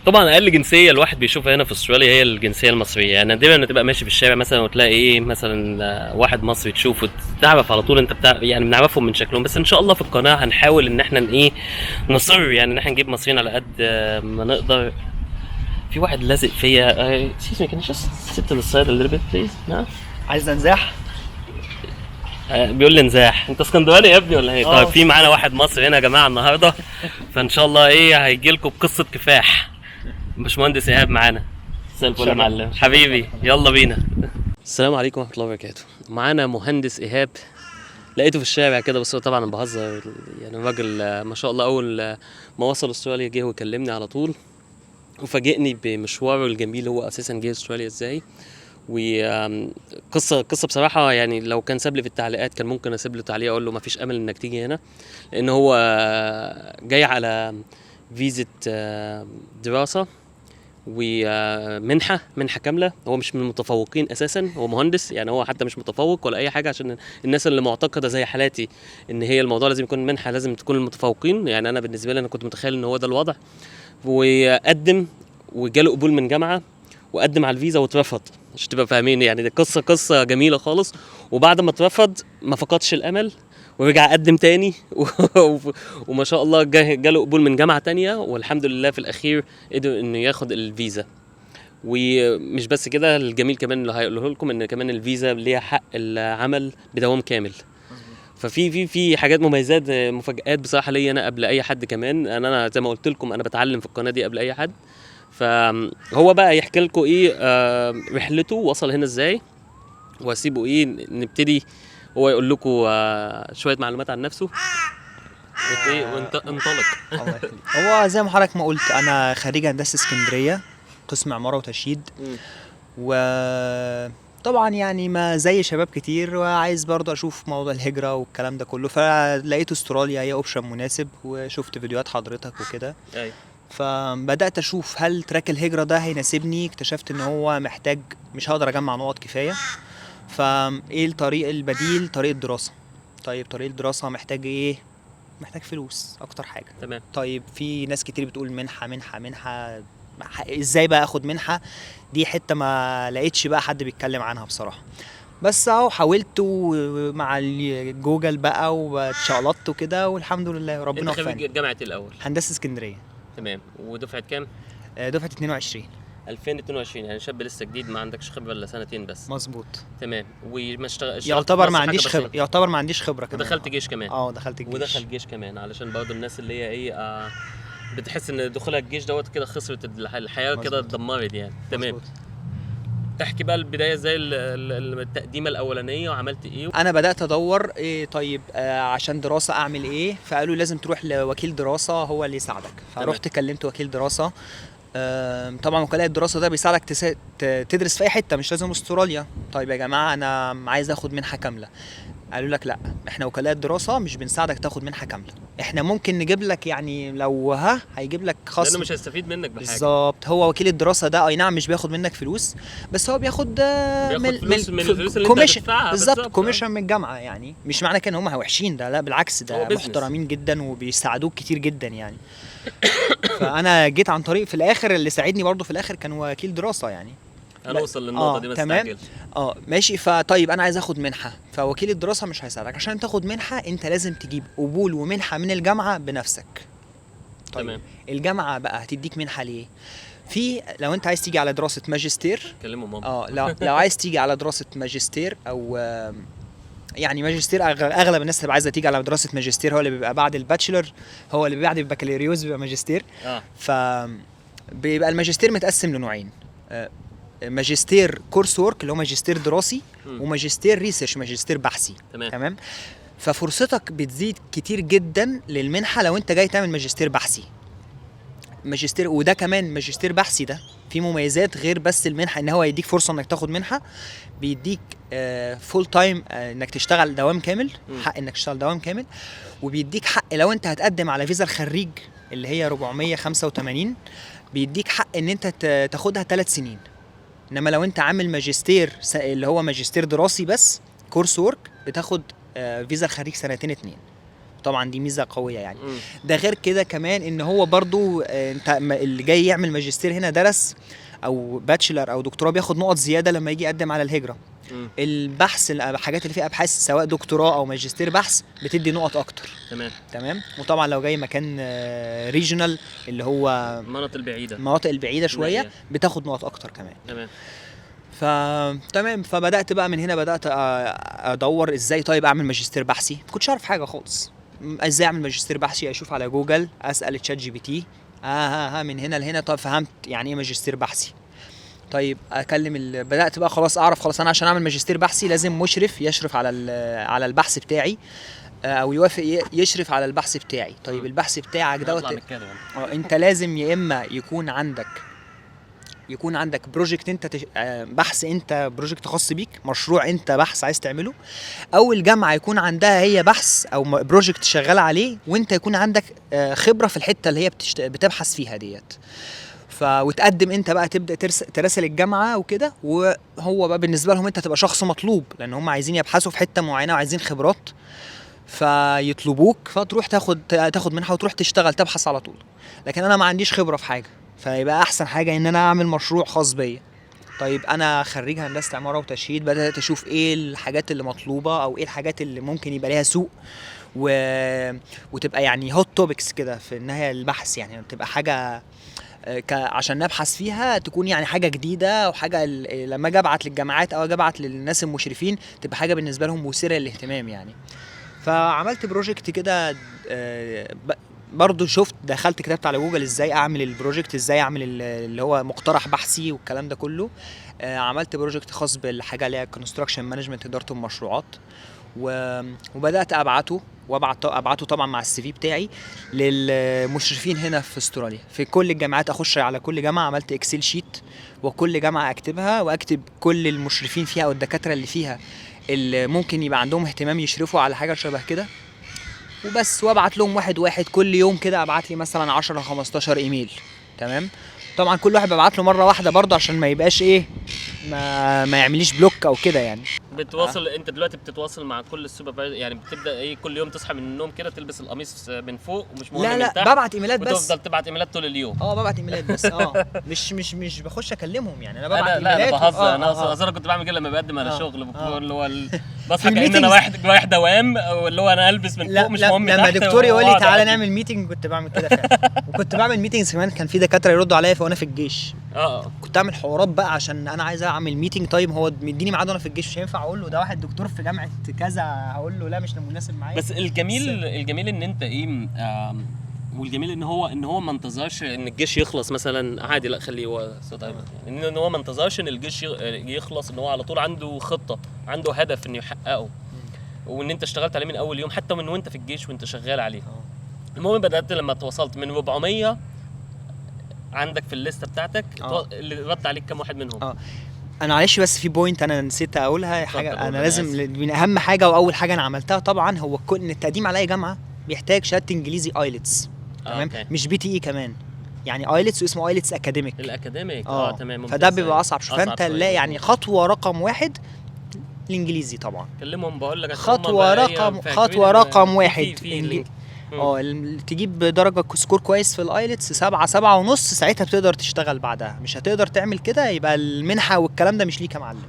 طبعا اقل جنسية الواحد بيشوفها هنا في استراليا هي الجنسية المصريه. يعني نادرا ما تبقى ماشي في الشارع مثلا وتلاقي ايه مثلا واحد مصري تشوفه تعرف على طول انت بتاع، يعني بنعرفهم من شكلهم. بس ان شاء الله في القناة هنحاول ان احنا ايه نصر، يعني ان احنا نجيب مصريين على قد ما نقدر. في واحد لازق فيا. Excuse me, can you just sit to the side a little bit, please? No? عايز انزاح. بيقول لي نزاح. انت اسكندراني يا ابني ولا ايه؟ اه. طيب، في معانا واحد مصري هنا يا جماعة النهارده، فان شاء الله ايه هيجي لكم بقصة كفاح. باشمهندس ايهاب معانا. مساء الفل يا شرف. معلم حبيبي، يلا بينا. السلام عليكم ورحمة الله وبركاته. معانا مهندس ايهاب، لقيته في الشارع كده، بس هو طبعا بهزر يعني. الراجل ما شاء الله اول ما وصل استراليا جه وكلمني على طول وفاجئني بمشواره الجميل، هو اساسا جه استراليا ازاي، وقصة قصة بصراحة يعني لو كان ساب لي في التعليقات كان ممكن اسيب له تعليق اقول له ما فيش امل انك تيجي هنا، لان هو جاي على فيزا دراسة ومنحة، منحة كاملة. هو مش من المتفوقين اساسا، هو مهندس يعني، هو حتى مش متفوق ولا اي حاجة، عشان الناس اللي معتقدة زي حالاتي ان هي الموضوع لازم يكون منحة، لازم تكون المتفوقين. يعني انا بالنسبة لي انا كنت متخيل ان هو ده الوضع. وقدم وجاله قبول من جامعة وقدم على الفيزا واترفض، عشان تبقى فاهمين يعني. دي قصة جميلة خالص. وبعد ما اترفض ما فقدش الامل ورجع قدم تاني وما شاء الله جاله قبول من جامعة تانية، والحمد لله في الأخير قدر إنه ياخد الفيزا. ومش بس كده، الجميل كمان اللي هيقوله لكم ان كمان الفيزا ليها حق العمل بدوام كامل. ففي في في حاجات مميزات، مفاجآت بصراحة ليا انا قبل اي حد كمان. انا زي ما قلت لكم انا بتعلم في القناة دي قبل اي حد. فهو بقى يحكي لكم ايه رحلته، وصل هنا ازاي، واسيبه ايه نبتدي هو يقول لكم شوية معلومات عن نفسه وايه وانت انطلق. الله يخليك. هو زي ما حضرتك ما قلت، انا خريج هندسة اسكندريه، قسم عمارة وتشييد. وطبعا يعني ما زي شباب كتير وعايز برضه اشوف موضوع الهجرة والكلام ده كله، فلقيت استراليا هي option مناسب، وشفت فيديوهات حضرتك وكده. فبدات اشوف هل track الهجرة ده هيناسبني. اكتشفت ان هو محتاج، مش هقدر اجمع نقط كفايه، فايه الطريق البديل؟ طريق الدراسه. طيب طريق الدراسة محتاج ايه؟ محتاج فلوس اكتر حاجه. طيب في ناس كتير بتقول منحه منحه منحه، ازاي بقى اخد منحه؟ دي حتة ما لقيتش بقى حد بيتكلم عنها بصراحه، بس اهو حاولت مع الجوجل بقى واتشقلطت وكده، والحمد لله ربنا انت خريج وفقني. جامعه إيه الاول؟ هندسة اسكندريه. تمام، ودفعه كام؟ دفعه 22. 2022، يعني شاب لسه جديد، ما عندكش خبره الا سنتين بس. مظبوط. تمام، وما اشتغل يعتبر ما عنديش خبره، يعتبر ما عنديش خبره كمان. ودخلت جيش كمان. اه، دخلت الجيش. ودخل جيش كمان، علشان برضه الناس اللي هي ايه بتحس ان دخولها الجيش دوت كده خسرت الحياه كده، اتدمرت يعني. تمام. مظبوط. احكي بقى البداية ازاي، التقديمه الاولانية وعملت ايه؟ انا بدات ادور ايه، طيب عشان دراسة اعمل ايه؟ فقالوا لازم تروح لوكيل دراسة هو اللي يساعدك. فرحت كلمت وكيل دراسه. طبعا وكلاء الدراسة ده بيساعدك تدرس في اي حته، مش لازم استراليا. طيب يا جماعة انا عايز اخد منحه كامله. قالوا لك لا، احنا وكلاء الدراسة مش بنساعدك تاخد منحه كامله، احنا ممكن نجيب لك يعني لو ها هيجيب لك خصم. لانه مش هيستفيد منك بحاجه. بالظبط. هو وكيل الدراسة ده اي نعم مش بياخد منك فلوس، بس هو بياخد بياخد فلوس من الفلوس اللي انت commission. هتدفعها. بالظبط. بالظبط. commission من الجامعه. يعني مش معنى كده ان هم وحشين، ده لا بالعكس، هو ده business. محترمين جدا وبيساعدوك كتير جدا يعني. فانا جيت عن طريق في الاخر اللي ساعدني برضو في الاخر كان وكيل دراسة يعني. هنوصل للنقطة دي، ما تمام. تستعجلش. اه ماشي. فطيب انا عايز اخد منحه، فوكيل الدراسة مش هيساعدك. عشان تاخد منحه انت لازم تجيب قبول ومنحه من الجامعة بنفسك. طيب الجامعة بقى هتديك منحه ليه؟ في لو انت عايز تيجي على دراسة ماجستير. كلموا ماما. اه، لو عايز تيجي على دراسة ماجستير او يعني ماجستير، اغلب الناس اللي عايزه تيجي على دراسة ماجستير هو اللي بيبقى بعد ال bachelor، هو اللي بعد البكالوريوس بيبقى ماجستير. ف بيبقى الماجستير متقسم لنوعين، ماجستير course work اللي هو ماجستير دراسي، وماجستير research، ماجستير بحثي. تمام. ففرصتك بتزيد كتير جدا للمنحه لو انت جاي تعمل ماجستير بحثي. ماجستير، وده كمان ماجستير بحثي ده في مميزات غير بس المنحه، ان هو يديك فرصة انك تاخد منحه، بيديك full time انك تشتغل دوام كامل. حق انك تشتغل دوام كامل، وبيديك حق لو انت هتقدم على فيزا الخريج اللي هي 485، بيديك حق ان انت تاخدها 3 سنين. انما لو انت عامل ماجستير اللي هو ماجستير دراسي بس course work بتاخد فيزا الخريج سنتين اتنين. طبعا دي ميزة قوية يعني. ده غير كده كمان ان هو برضو انت اللي جاي يعمل ماجستير هنا درس او bachelor او دكتوراه بياخد نقط زيادة لما يجي يقدم على الهجره. البحث، الحاجات اللي فيها ابحاث سواء دكتوراه او ماجستير بحث بتدي نقط اكتر. تمام. وطبعا لو جاي مكان regional اللي هو المناطق البعيده، المناطق البعيدة شوية بتاخد نقط اكتر كمان. تمام. فتمام. فبدات بقى من هنا، بدات ادور ازاي طيب اعمل ماجستير بحثي. ما كنتش اعرف حاجة خالص ازاي اعمل ماجستير بحثي. اشوف على جوجل، اسال ChatGPT، ها من هنا لهنا. طب فهمت يعني ايه ماجستير بحثي. طيب اكلم بدات بقى خلاص اعرف خلاص انا عشان اعمل ماجستير بحثي لازم مشرف يشرف على البحث بتاعي، او يوافق يشرف على البحث بتاعي. طيب البحث بتاعك دوت انت لازم يا اما يكون عندك project انت بحث، انت project خاص بيك، مشروع انت بحث عايز تعمله، او الجامعة يكون عندها هي بحث او project شغالة عليه، وانت يكون عندك خبره في الحتة اللي هي بتبحث فيها ديت. وتقدم انت بقى، تبدا تراسل الجامعة وكده، وهو بقى بالنسبة لهم انت تبقى شخص مطلوب، لان هم عايزين يبحثوا في حتة معينة وعايزين خبرات، فيطلبوك، فتروح تاخد منحه وتروح تشتغل تبحث على طول. لكن انا ما عنديش خبره في حاجة، فيبقى احسن حاجة ان انا اعمل مشروع خاص بيا. طيب انا خريج هندسة عمارة وتشييد، بدات اشوف ايه الحاجات اللي مطلوبه او ايه الحاجات اللي ممكن يبقى ليها سوق وتبقى يعني hot topics كده في النهاية البحث، يعني تبقى حاجة عشان نبحث فيها، تكون يعني حاجة جديدة، وحاجه لما اجي ابعت للجامعات او اجي ابعت للناس المشرفين تبقى حاجة بالنسبة لهم مثيرة للاهتمام يعني. فعملت project كده، برضو شفت، دخلت كتبت على جوجل ازاي اعمل ال project، ازاي اعمل اللي هو مقترح بحثي والكلام ده كله. عملت project خاص بالحاجة اللي هي construction management، ادارة المشروعات، وبدات ابعته، وابعته طبعا مع ال CV بتاعي للمشرفين هنا في استراليا في كل الجامعات. اخش على كل جامعه، عملت Excel sheet وكل جامعه اكتبها، واكتب كل المشرفين فيها او الدكاترة اللي فيها اللي ممكن يبقى عندهم اهتمام يشرفوا على حاجة شبه كده وبس. وابعت لهم واحد واحد كل يوم كده، ابعت لي مثلا 10 15 ايميل. تمام. طبعا كل واحد ببعت له مرة واحدة برضه عشان ما يبقاش ايه، ما يعمليش block او كده يعني. بتواصل انت دلوقتي بتتواصل مع كل ال supervisor يعني؟ بتبدا ايه كل يوم تصحى من النوم كده تلبس القميص من فوق ومش مهم لا من لا تحت، ببعت ايميلات بس. وتفضل تبعت ايميلات طول اليوم؟ ببعت ايميلات بس. مش بخش اكلمهم يعني، انا ببعت ايميلات. لا انا بهزر، انا كنت بعمل كده لما بقدم على شغل، اللي هو بصحى كأن انا رايح دوام، او اللي هو انا البس من فوق مش مهم لما دكتور يقول لي تعالى نعمل meeting كنت بعمل كده فعلا. وكنت بعمل meetings كمان، كان في دكاترة يردوا عليا وانا في الجيش. كنت اعمل حوارات بقى عشان انا عايز اعمل meeting. طيب هو مديني ميعاد وانا في الجيش، مش هينفع اقول له ده واحد دكتور في جامعه كذا، هقول له لا مش مناسب معايا. بس الجميل ان انت ايه، والجميل ان هو ما انتظرش ان الجيش يخلص مثلا، عادي لا خليه هو صوت يعني ان هو ما انتظرش ان الجيش يخلص، ان هو على طول عنده خطه، عنده هدف انه يحققه، وان انت اشتغلت عليه من اول يوم حتى من وانت في الجيش وانت شغال عليه. المهم بدات لما تواصلت من 400 عندك في الليستة بتاعتك، اللي رد عليك كم واحد منهم؟ انا معلش بس في point انا نسيت اقولها، حاجة انا لازم من اهم حاجة واول حاجة انا عملتها طبعا، هو كل التقديم على اي جامعه بيحتاج شهادة انجليزي IELTS. تمام. مش PTE كمان يعني، IELTS واسمه IELTS academic. ال academic تمام. فده بيبقى اصعب شوية. فانت لا يعني خطوة رقم واحد الانجليزي طبعا. كلمهم بقول لك خطوة رقم واحد تجيب درجه score كويس في ال IELTS 7 7.5، ساعتها بتقدر تشتغل بعدها. مش هتقدر تعمل كده يبقى المنحة والكلام ده مش ليك يا معلم.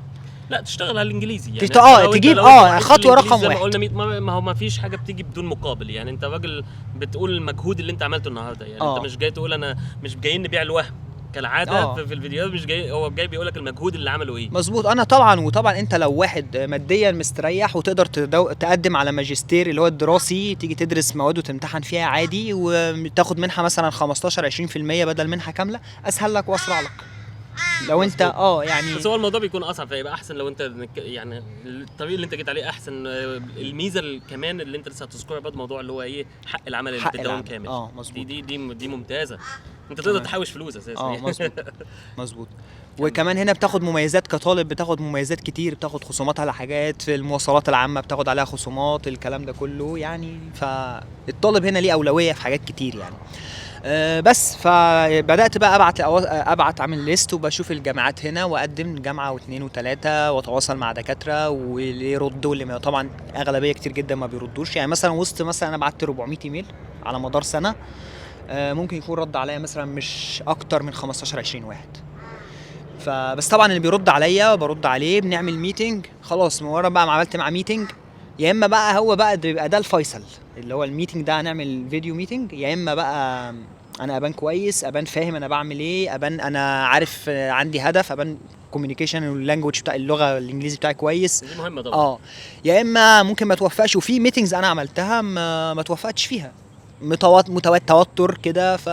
لا تشتغل على الانجليزي يعني، تجيب خطوة رقم واحد. زي ما قلنا ما هو ما فيش حاجة بتيجي بدون مقابل يعني. انت راجل بتقول المجهود اللي انت عملته النهارده يعني. انت مش جاي تقول انا مش جايين نبيع الوهم كالعادة في الفيديوهات، مش جاي، هو جاي بيقول لك المجهود اللي عمله ايه. مظبوط. انا طبعا، وطبعا انت لو واحد ماديا مستريح وتقدر تقدم على ماجستير اللي هو الدراسي، تيجي تدرس مواد وتمتحن فيها عادي، وتاخد منحه مثلا 15 20% بدل منحه كاملة، اسهل لك واسرع لك لو انت يعني. بس هو الموضوع بيكون اصعب، فيبقى احسن لو انت يعني الطريق اللي انت جيت عليه احسن. الميزة كمان اللي انت لسه هتذكرها برضه، موضوع اللي هو ايه، حق العمل اللي بالدوام كامل. مظبوط. دي ممتازة، انت تقدر تحوش فلوس اساسا. مظبوط مظبوط. وكمان هنا بتاخد مميزات كطالب، بتاخد مميزات كتير، بتاخد خصومات على حاجات في المواصلات العامة، بتاخد عليها خصومات، الكلام ده كله يعني. فالطالب هنا ليه اولوية في حاجات كتير يعني. بس فبدات بقى ابعت اعمل list وبشوف الجامعات هنا، واقدم جامعه واثنين وثلاثة، واتواصل مع دكاترة، واللي يردوا واللي ما، طبعا اغلبية كتير جدا ما بيردوش. يعني مثلا وسط مثلا انا بعت 400 ايميل على مدار سنة، ممكن يكون رد عليا مثلا مش اكتر من 15 20 واحد. فبس طبعا اللي بيرد عليا برد عليه، بنعمل meeting خلاص. من ورا بقى ما عملت معاه meeting، يا اما بقى هو بقى بيبقى ده الفيصل اللي هو ال meeting ده، هنعمل video meeting، يا اما بقى انا ابان كويس، ابان فاهم انا بعمل ايه، ابان انا عارف عندي هدف، ابان communication وال language بتاع اللغة الانجليزي بتاعي كويس، دي مهمة طبعا. يا اما ممكن ما توفقش. وفي meetings انا عملتها ما توفقتش فيها، توتر كده. ف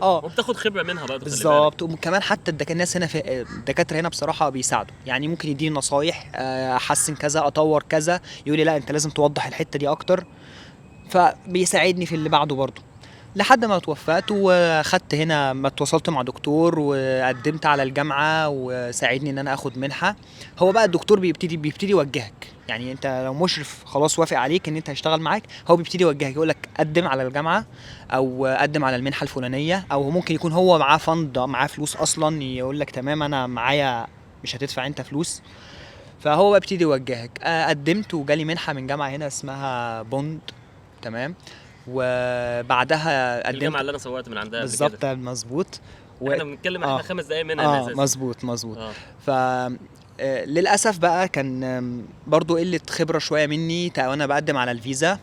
وبتاخد خبره منها برضه. بالظبط. وكمان حتى الناس هنا في الدكاترة هنا بصراحة بيساعدوا، يعني ممكن يديني نصايح، احسن كذا، اطور كذا، يقول لي لا انت لازم توضح الحتة دي اكتر، فبيساعدني في اللي بعده برضه. لحد ما توفقت وخدت هنا، ما اتواصلت مع دكتور وقدمت على الجامعة وساعدني ان انا اخد منحه. هو بقى الدكتور بيبتدي يوجهك، يعني انت لو مشرف خلاص وافق عليك ان انت هيشتغل معاك، هو بيبتدي يوجهك، يقول لك قدم على الجامعة او قدم على المنحة الفلانية، او ممكن يكون هو معاه fund، معاه فلوس اصلا، يقول لك تمام انا معايا مش هتدفع انت فلوس. فهو بقى بيبتدي يوجهك. قدمت وجالي منحه من جامعه هنا اسمها بوند، تمام. وبعدها قدمت الجامعة اللي انا صورت من عندها بالظبط، مظبوط. احنا بنتكلم احنا 5 دقايق منها. مظبوط. ف للاسف بقى كان برضو قلة خبره شوية مني وانا بقدم على الفيزا،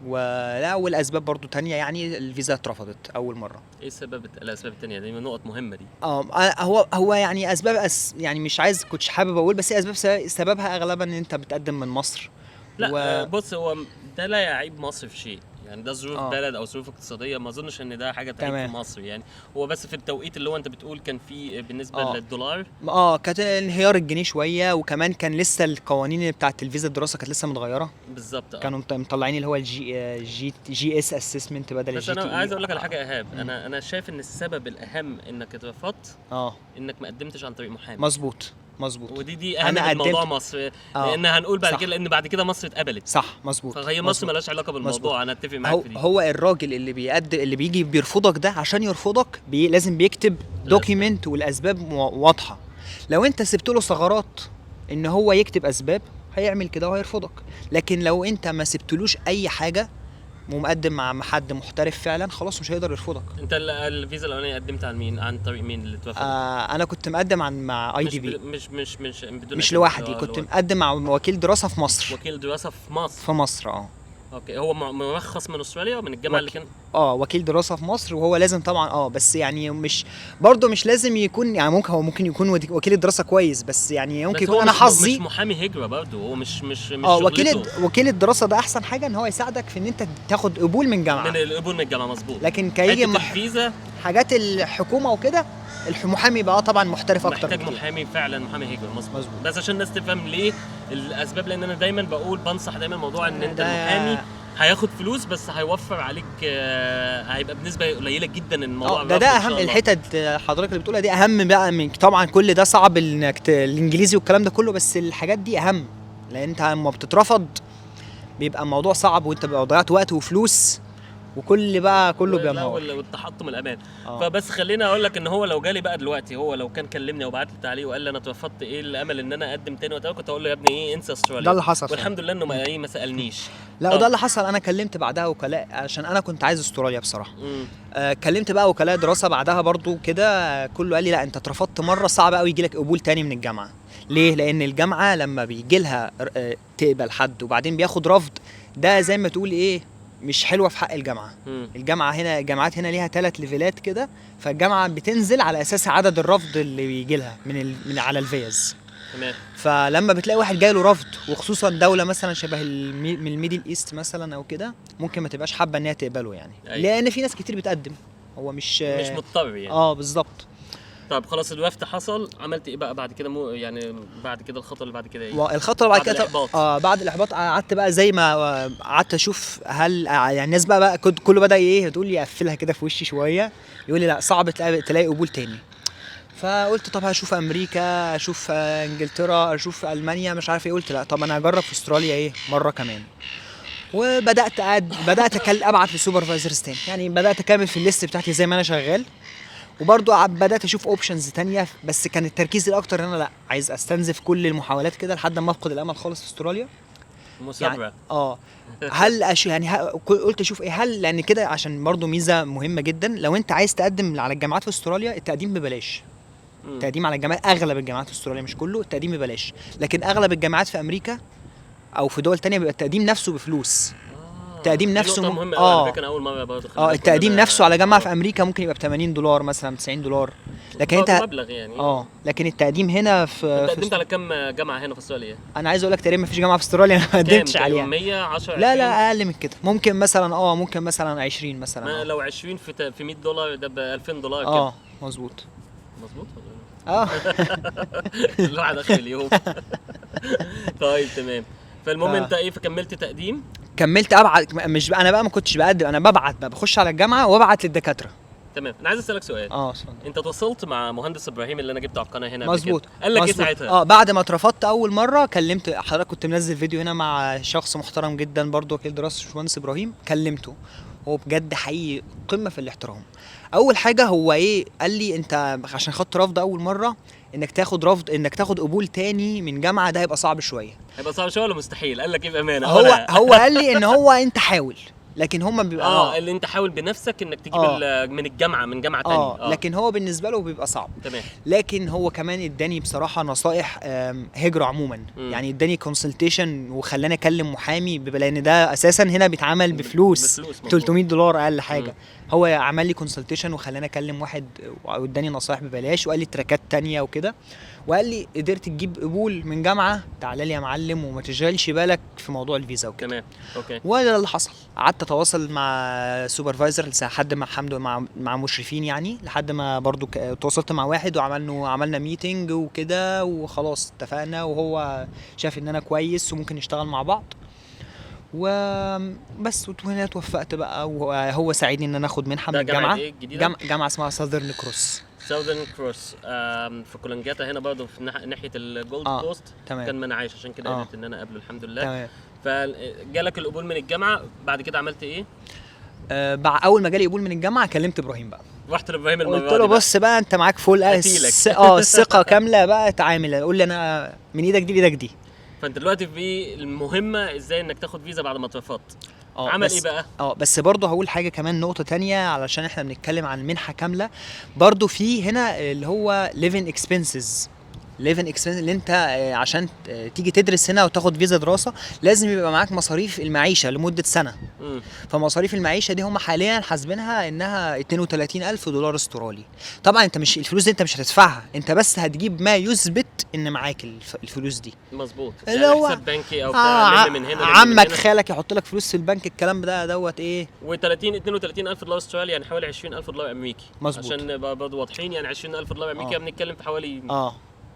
ولا والاسباب برضو تانية، يعني الفيزا اترفضت اول مرة. ايه السبب؟ الاسباب التانية دي نقط مهمة دي. هو يعني اسباب يعني مش عايز، كنتش حابب اقول، بس هي اسباب سببها اغلبا ان انت بتقدم من مصر. لا بص، هو ده لا يعيب مصر في شيء، يعني ده ظروف بلد او ظروف اقتصادية، ما اظنش ان ده حاجة تعيب في مصر. يعني هو بس في التوقيت اللي هو انت بتقول كان في بالنسبة للدولار كانت انهيار الجنيه شوية، وكمان كان لسه القوانين بتاعه الفيزا الدراسة كانت لسه متغيرة. بالظبط. كانوا مطلعين اللي هو ال G G GS assessment بدل ال GT. بس انا عايز اقول لك على حاجة يا ايهاب، انا شايف ان السبب الاهم انك اترفضت انك ما قدمتش عن طريق محامي. مظبوط. ودي اهم من موضوع مصر، لان هنقول بعد كده، لان بعد كده مصر اتقبلت. صح، مظبوط. فهي مصر مالهاش علاقة بالموضوع. انا اتفق معاك في دي. هو الراجل اللي بيقدم، اللي بيجي بيرفضك ده، عشان يرفضك لازم بيكتب document والاسباب واضحة. لو انت سبت له ثغرات ان هو يكتب اسباب، هيعمل كده وهيرفضك. لكن لو انت ما سبتلوش اي حاجة ومقدم مع حد محترف فعلا، خلاص مش هيقدر يرفضك. انت الفيزا الاولانية قدمت عن مين؟ عن طريق مين اللي اتوافق؟ انا كنت مقدم عن مع IDP، مش مش بدون، مش لوحدي، كنت مقدم مع وكيل دراسة في مصر. وكيل دراسة في مصر. في مصر. okay. هو مرخص من استراليا من الجامعة اللي كان وكيل دراسة في مصر، وهو لازم طبعا بس يعني مش برضه مش لازم يكون، يعني ممكن هو ممكن يكون وكيل الدراسة كويس، بس يعني ممكن يكون انا حظي مش محامي هجره برضه، هو مش مش مش وكيل الدراسة ده احسن حاجة ان هو يساعدك في ان انت تاخد قبول من جامعه، من القبول من الجامعة. مظبوط. لكن كيجي الفيزا حاجات الحكومة وكده، المحامي بقى طبعا محترف اكتر، محتاج محامي فعلا، محامي هجره. مظبوط. بس عشان الناس تفهم ليه الاسباب، لان انا دايما بقول بنصح دايما موضوع ان انت المحامي هياخد فلوس بس هيوفر عليك، هيبقى بنسبة قليله جدا الموضوع ده اهم الحتت حضرتك اللي بتقولها دي اهم بقى من طبعا كل ده صعب انك الانجليزي والكلام ده كله، بس الحاجات دي اهم، لان انت لما بتترفض بيبقى الموضوع صعب، وانت بقى ضيعت وقت وفلوس وكل بقى كله بينهار والتحطم الامان. فبس خلينا اقول لك ان هو لو جالي بقى دلوقتي، هو لو كان كلمني وبعت لي تعليق وقال لي انا اترفضت، ايه الامل ان انا اقدم تاني وقتها، كنت اقول له يا ابني ايه انسى استراليا. ده اللي حصل، والحمد لله انه ما سالنيش. لا وده اللي حصل. انا كلمت بعدها وكلاء، عشان انا كنت عايز استراليا بصراحة. كلمت بقى وكلاء دراسة بعدها برضو كده، كله قال لي لا انت اترفضت مرة، صعب قوي يجي لك قبول تاني من الجامعة. ليه؟ لان الجامعة لما بيجي لها تقبل حد وبعدين بياخد رفض، ده زي ما تقول ايه مش حلوة في حق الجامعة. الجامعة هنا، الجامعات هنا ليها 3 level ات كده، فالجامعه بتنزل على اساس عدد الرفض اللي بيجي لها من على الفيز. تمام. فلما بتلاقي واحد جاي له رفض، وخصوصا دولة مثلا شبه من ال Middle East مثلا او كده، ممكن ما تبقاش حابة ان هي تقبله يعني. أيوة. لان في ناس كتير بتقدم، هو مش مضطر يعني. بالظبط. طيب خلاص الوفد حصل، عملت ايه بقى بعد كده؟ يعني بعد كده الخطوة اللي بعد كده ايه؟ الخطوة اللي بعد كده بعد الاحباط قعدت بقى زي ما قعدت اشوف هل يعني الناس بقى كله بدا ايه تقول لي اقفلها كده في وشي شوية، يقول لي لا صعب تلاقي قبول تاني. فقلت طب هشوف امريكا، اشوف انجلترا، اشوف المانيا، مش عارف ايه. قلت لا طب انا هجرب في استراليا ايه مرة كمان. وبدات بدات ابعت ل supervisors تاني، يعني بدات اكمل في ال list بتاعتي زي ما انا شغال، وبرضو بدات اشوف options تانية، بس كان التركيز الاكتر ان انا لا عايز استنزف كل المحاولات كده لحد ما افقد الامل خالص في استراليا. مثابره يعني هل يعني قلت اشوف ايه، هل لان كده عشان برضو ميزة مهمة جدا، لو انت عايز تقدم على الجامعات في استراليا التقديم ببلاش. التقديم على الجامعات، اغلب الجامعات في استراليا مش كله التقديم ببلاش، لكن اغلب الجامعات في امريكا او في دول تانية بيبقى التقديم نفسه بفلوس. التقديم نفسه مهم قوي على فكرة، انا اول مرة برضه التقديم نفسه على جامعه في امريكا ممكن يبقى ب $80 مثلا، $90، لكن انت مبلغ يعني. لكن التقديم هنا في انت قدمت على كام جامعه هنا في استراليا؟ انا عايز اقول لك تقريبا ما فيش جامعه في استراليا انا ما قدمتش عليها. 110 لا لا اقل من كده، ممكن مثلا ممكن مثلا 20 مثلا. ما لو 20 في $100 ده ب $2000 كده. مظبوط مظبوط. الواحد اخر اليوم. طيب تمام. فالمهم انت ايه، فكملت تقديم؟ كملت ابعت، مش انا بقى ما كنتش بقدم، انا ببعت بقى، بخش على الجامعة وابعت للدكاتره. تمام. انا عايز اسالك سؤال. اتفضل. انت تواصلت مع مهندس ابراهيم اللي انا جبته على القناة هنا؟ مظبوط. قال لك ايه ساعتها؟ بعد ما اترفضت اول مرة كلمت حضرتك، كنت منزل فيديو هنا مع شخص محترم جدا برضه وكيل دراسة باشمهندس ابراهيم، كلمته، هو بجد حقيقي قمة في الاحترام. اول حاجة هو ايه قال لي، انت عشان خدت رفض اول مرة، انك تاخد رفض، انك تاخد قبول تاني من جامعه ده هيبقى صعب شوية. هيبقى صعب شوية ولا مستحيل؟ قال لك ايه بامانه؟ هو قال لي ان هو انت حاول، لكن هم بيبقى اللي انت حاول بنفسك انك تجيب من الجامعة، من جامعه تانية. لكن هو بالنسبة له بيبقى صعب. تمام. لكن هو كمان اداني بصراحة نصائح هجره عموما. يعني اداني consultation وخلاني اكلم محامي، لان ده اساسا هنا بيتعمل بفلوس $300 اقل حاجة. هو عمل لي consultation وخلاني اكلم واحد واداني نصائح ببلاش، وقال لي تراكات تانية وكده، وقال لي قدرت تجيب قبول من جامعه تعالى لي يا معلم وما تشغلش بالك في موضوع الفيزا وكده. تمام. okay. وده اللي حصل. قعدت اتواصل مع supervisor لحد ما الحمد لله مع مشرفين يعني، لحد ما برضو تواصلت مع واحد وعملنا meeting وكده، وخلاص اتفقنا، وهو شاف ان انا كويس وممكن نشتغل مع بعض وبس. وهنا اتوفقت بقى، وهو ساعدني ان انا اخد منحه من الجامعة. جامعه اسمها Southern Cross. Southern Cross في كولانجاتا هنا برضه في ناحية ال Gold Coast. تمام. كان ما انا عايش، عشان كده قدرت ان انا اقابله الحمد لله. تمام. فجالك القبول من الجامعة، بعد كده عملت ايه؟ اول ما جالي قبول من الجامعة كلمت ابراهيم بقى، رحت لابراهيم المرة قلت له بص بقى انت معاك full الثقة كاملة بقى، تعامل، قول لي انا من ايدك دي لايدك دي. فانت دلوقتي في المهمة ازاي انك تاخد فيزا بعد ما اترفضت. عمل ايه بقى؟ بس برضه هقول حاجة كمان، نقطة تانية، علشان احنا بنتكلم عن منحه كاملة، برضه في هنا اللي هو living expenses. living expenses اللي انت عشان تيجي تدرس هنا وتاخد فيزا دراسة لازم يبقى معاك مصاريف المعيشة لمدة سنة. فمصاريف المعيشة دي هم حاليا حاسبينها انها $32,000 استرالي. طبعا انت مش الفلوس دي انت مش هتدفعها، انت بس هتجيب ما يثبت ان معاك الفلوس دي. مظبوط. يعني حساب بنكي او بتاع من هنا عمك خالك يحط لك فلوس في البنك، الكلام ده دوت ايه. و30 $32,000 استرالي يعني حوالي $20,000 امريكي. مظبوط. عشان برضه واضحين، يعني $20,000 امريكي بنتكلم في حوالي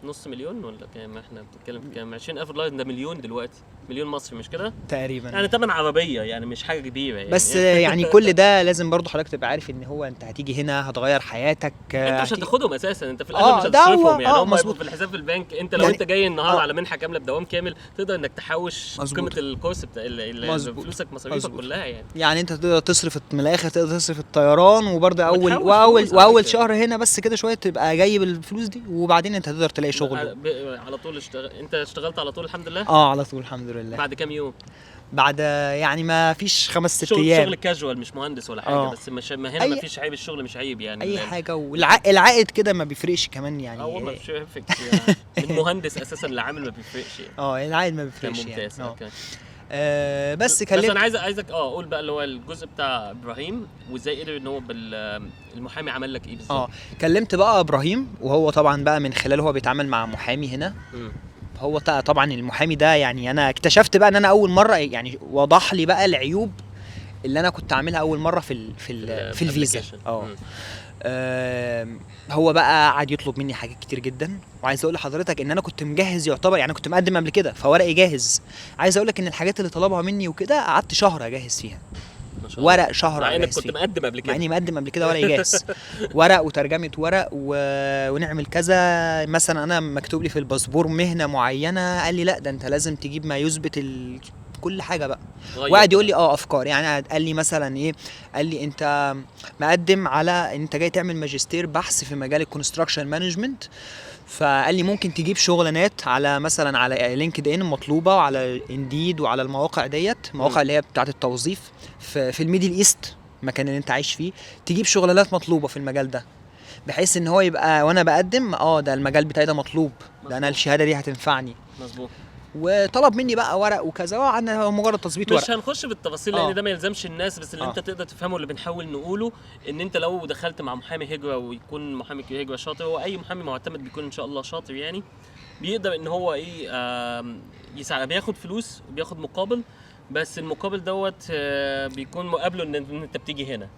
نص مليون ولا كام؟ احنا بنتكلم في كام؟ $20,000 ده مليون دلوقتي، مليون مصري مش كده؟ تقريبا يعني تمن عربية، يعني مش حاجة كبيرة يعني. بس يعني كل ده لازم برضو حضرتك تبقى عارف ان هو انت هتيجي هنا هتغير حياتك، انت مش هتاخدهم اساسا، انت في الاخر مش هتصرفهم يعني، هم في الحساب في البنك. انت لو يعني انت جاي النهارده على منحه كاملة بدوام كامل تقدر انك تحوش قيمة الكورس بتاع فلوسك مصاريفك كلها يعني. يعني انت تقدر تصرف من الاخر، تقدر تصرف الطيران، وبرده اول واول شهر هنا بس كده شوية تبقى جايب الفلوس دي، وبعدين انت تقدر تلاقي شغل على طول. انت اشتغلت على طول الحمد لله؟ على طول الحمد لله. بعد كام يوم؟ بعد يعني ما فيش 5-6 ايام. شغل كاجوال، مش مهندس ولا حاجة. بس مش ما هنا ما فيش عيب، الشغل مش عيب يعني، اي حاجة. والعائد كده ما بيفرقش كمان يعني. والله مش بيفرق يعني. من مهندس اساسا لعامل ما بيفرقش يعني. العائد ما بيفرقش يعني. ممتاز. okay. بس كلمت، بس انا عايزك قول بقى اللي هو الجزء بتاع ابراهيم وازاي قدر ان هو بالمحامي عمل لك ايه بالظبط. كلمت بقى ابراهيم، وهو طبعا بقى من خلاله هو بيتعامل مع محامي هنا. هو طبعا المحامي ده يعني انا اكتشفت بقى ان انا اول مرة يعني وضح لي بقى العيوب اللي انا كنت عاملها اول مرة في في في الفيزا. هو بقى قعد يطلب مني حاجات كتير جدا، وعايز اقول لحضرتك ان انا كنت مجهز يعتبر، يعني كنت مقدم قبل كده فورقي جاهز. عايز اقول لك ان الحاجات اللي طلبها مني وكده قعدت شهر اجهز فيها ورق، شهر مع انك كنت مقدم قبل كده. مع اني مقدم قبل كده ورقي جاهز. ورق وترجمة ورق ونعمل كذا. مثلا انا مكتوب لي في الباسبور مهنة معينة، قال لي لا ده انت لازم تجيب ما يثبت كل حاجة بقى. غير وقعد يقول لي افكار، يعني قال لي مثلا ايه، قال لي انت مقدم على انت جاي تعمل ماجستير بحث في مجال ال construction management، فقال لي ممكن تجيب شغلانات على مثلا على LinkedIn مطلوبه، وعلى Indeed، وعلى المواقع ديت، المواقع اللي هي بتاعه التوظيف في ال Middle East، المكان اللي انت عايش فيه، تجيب شغلانات مطلوبه في المجال ده، بحيث ان هو يبقى وانا بقدم ده المجال بتاعي ده مطلوب، ده انا الشهادة دي هتنفعني. مظبوط. وطلب مني بقى ورق وكذا، وقعدنا مجرد تظبيط ورق. مش هنخش بالتفاصيل لان ده ما يلزمش الناس، بس اللي انت تقدر تفهمه اللي بنحاول نقوله ان انت لو دخلت مع محامي هجره، ويكون محامي هجره شاطر، هو اي محامي معتمد بيكون ان شاء الله شاطر يعني، بيقدر ان هو ايه يساعد، بياخد فلوس وبياخد مقابل، بس المقابل دوت بيكون مقابله ان انت بتيجي هنا.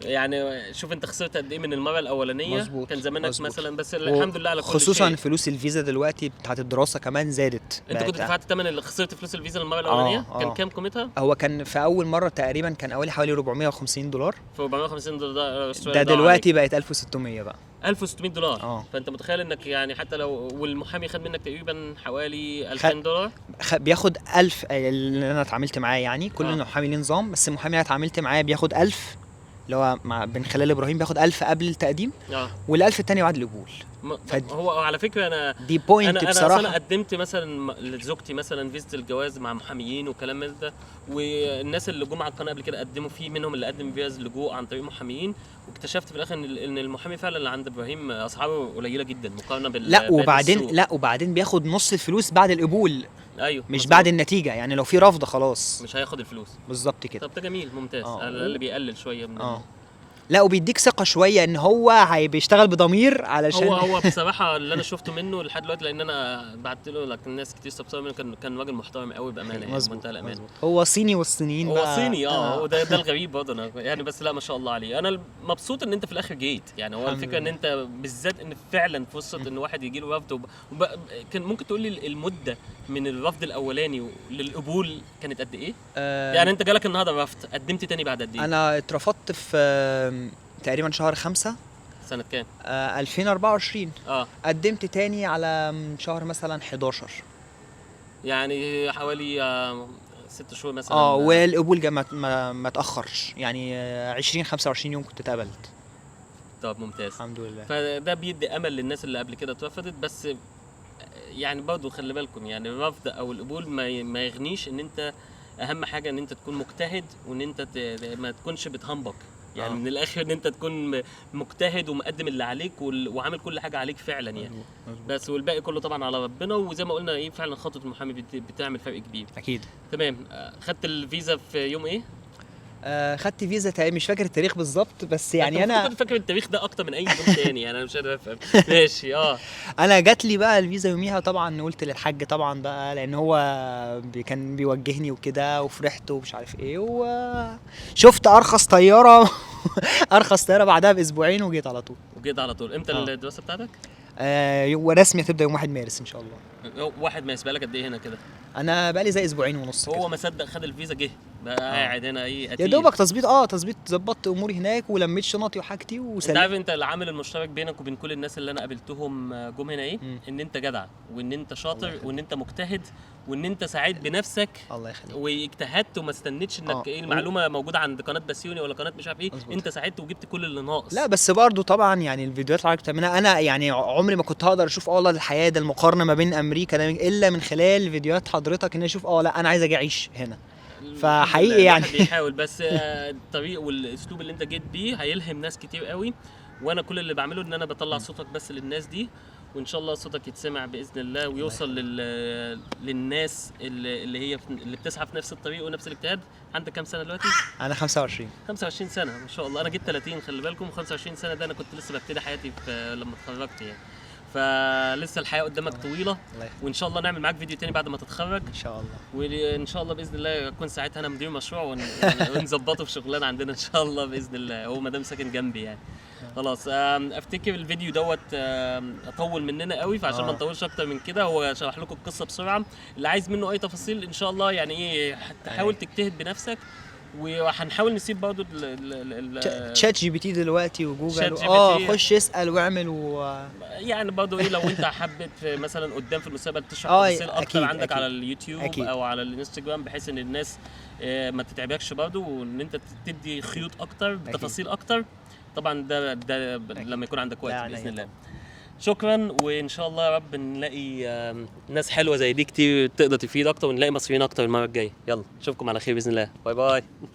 يعني شوف انت خسرت قد ايه من المرة الاولانية. مظبوط. كان زمانك مظبوط. مثلا، بس الحمد لله على كل خصوصا شيء. فلوس الفيزا دلوقتي بتاعت الدراسة كمان زادت. انت كنت دفعت ثمن اللي خسرت فلوس الفيزا المرة الاولانية؟ كان كام قيمتها؟ هو كان في اول مرة تقريبا كان حوالي $450. في $450 ده دلوقتي بقت 1600 بقى. $1600. فانت متخيل انك يعني حتى لو، والمحامي خد منك تقريبا حوالي $2000. بياخد 1000 اللي انا اتعاملت معاه، يعني كل محامي ليه نظام، بس المحامي اللي اتعاملت معاه بياخد 1000، اللي هو مع بن خلال ابراهيم بياخد 1000 قبل التقديم، وال1000 الثاني بعد القبول. هو على فكرة انا دي point بصراحة. انا قدمت مثلا لزوجتي مثلا فيزة الجواز مع محاميين وكلام من ده، والناس اللي جم على القناة قبل كده قدموا، فيه منهم اللي قدم فيز لجوء عن طريق محاميين، واكتشفت في الاخر ان المحامي فعلا اللي عند ابراهيم اسعاره قليله جدا مقارنة بال لا وبعدين بياخد نص الفلوس بعد القبول. ايوه، مش بعد النتيجة، يعني لو في رفض خلاص مش هياخد الفلوس. بالظبط كده. طب ده جميل، ممتاز. على الاقل بيقلل شوية من لا، وبيديك ثقة شوية ان هو بيشتغل بضمير، علشان هو بصراحة اللي انا شفته منه لحد دلوقتي، لان انا بعت له، لكن الناس كتير استفسروا منه، كان راجل محترم قوي بامانه يعني، بمنتهى الامانة. هو صيني، والصينيين هو صيني هو ده الغريب برضه انا يعني، بس لا ما شاء الله عليه. انا مبسوط ان انت في الاخر جيت يعني. هو الفكرة ان انت بالذات ان فعلا فرصة ان واحد يجي له رفض كان ممكن تقول لي المدة من الرفض الاولاني للقبول كانت قد ايه؟ يعني انت جالك النهارده رفض، قدمت تاني بعد قد ايه؟ انا اترفضت في تقريبا شهر 5 سنة كام؟ 2024. قدمت تاني على شهر مثلا 11، يعني حوالي 6 شهور مثلا. والقبول جا ما تأخرش يعني، 20-25 يوم كنت اتقبلت. طب ممتاز، الحمد لله. فده بيدي امل للناس اللي قبل كده اترفضت، بس يعني برضه خلي بالكم يعني الرفض او القبول ما يغنيش ان انت، اهم حاجة ان انت تكون مجتهد، وان انت ما تكونش بتهمبك يعني. من الاخر ان انت تكون مجتهد ومقدم اللي عليك وعامل كل حاجة عليك فعلا يعني. مزبوط. بس والباقي كله طبعا على ربنا، وزي ما قلنا ايه فعلا خطوة المحامي بتعمل فرق كبير. اكيد. تمام. خدت الفيزا في يوم ايه؟ خدت فيزا مش فاكر التاريخ بالظبط، بس يعني انا كنت فاكر التاريخ ده اكتر من اي يوم تاني يعني، انا مش قادر افهم. ماشي. انا جات لي بقى الفيزا يوميها طبعا، قلت للحاج طبعا بقى، لان هو كان بيوجهني وكده، وفرحت ومش عارف ايه، وشفت ارخص طيارة ارخص طيارة بعدها باسبوعين، وجيت على طول. امتى الدراسة بتاعتك؟ ورسمي هتبدا يوم 1 مارس ان شاء الله. 1 مارس. بقالك قد ايه هنا كده؟ انا بقالي زي 2.5 اسبوع هو ما صدق خد الفيزا جه بقى قاعد هنا ايه يا دوبك تظبيط ظبطت اموري هناك، ولميت شنطي وحاجتي وسلمت. انت عارف انت العامل المشترك بينك وبين كل الناس اللي انا قابلتهم جم هنا ايه؟ ان انت جدع، وان انت شاطر، وان انت مجتهد، وان انت سعيد بنفسك. الله يخليك. واجتهدت وما استنيتش انك ايه المعلومة موجودة عند قناة بسيوني ولا قناة مش عارف ايه. مزبوط. انت ساعدت وجبت كل اللي ناقص. لا بس برضو طبعا يعني الفيديوهات اللي حضرتك بتعملها، انا يعني عمري ما كنت هقدر اشوف والله الحياة ده، المقارنة ما بين امريكا ده، الا من خلال فيديوهات حضرتك، ان اشوف لا انا عايز اجي اعيش هنا. فحقيقي يعني بيحاول، بس الطريق والاسلوب اللي انت جيت بيه هيلهم ناس كتير قوي، وانا كل اللي بعمله ان انا بطلع صوتك بس للناس دي، وان شاء الله صوتك يتسمع باذن الله ويوصل للناس اللي هي اللي بتسعى في نفس الطريق ونفس الاجتهاد. عندك كام سنة دلوقتي؟ انا 25. 25 سنة ما شاء الله. انا جيت 30 خلي بالكم، 25 سنة ده انا كنت لسه ببتدي حياتي لما اتخرجت يعني، فلسه الحياة قدامك طويلة، وان شاء الله نعمل معاك فيديو تاني بعد ما تتخرج ان شاء الله، وان شاء الله باذن الله اكون ساعتها انا مدير مشروع ونظبطه في شغلانة عندنا ان شاء الله باذن الله، هو ما دام ساكن جنبي يعني. خلاص افتكر الفيديو دوت اطول مننا قوي، فعشان ما نطولش اكتر من كده هو شرح لكم القصة بسرعة. اللي عايز منه اي تفاصيل ان شاء الله يعني ايه، تحاول تجتهد بنفسك وهنحاول نسيب برضو ال ChatGPT دلوقتي وجوجل شات جي بي اه تي. خش اسال واعمل و يعني برضو ايه، لو انت حبيت مثلا قدام في المستقبل تشرح تفاصيل اكتر أكيد، عندك أكيد. على اليوتيوب او على الانستجرام، بحيث ان الناس ما تتعبكش برضو، وان انت تدي خيوط اكتر بتفاصيل اكتر. طبعا ده لما يكون عندك وقت لا، باذن عينيا. الله. شكرا، وان شاء الله يا رب نلاقي ناس حلوة زي دي كتير تقدر تفيد اكتر، ونلاقي مصريين اكتر المرة الجاية. يلا اشوفكم على خير باذن الله. bye bye.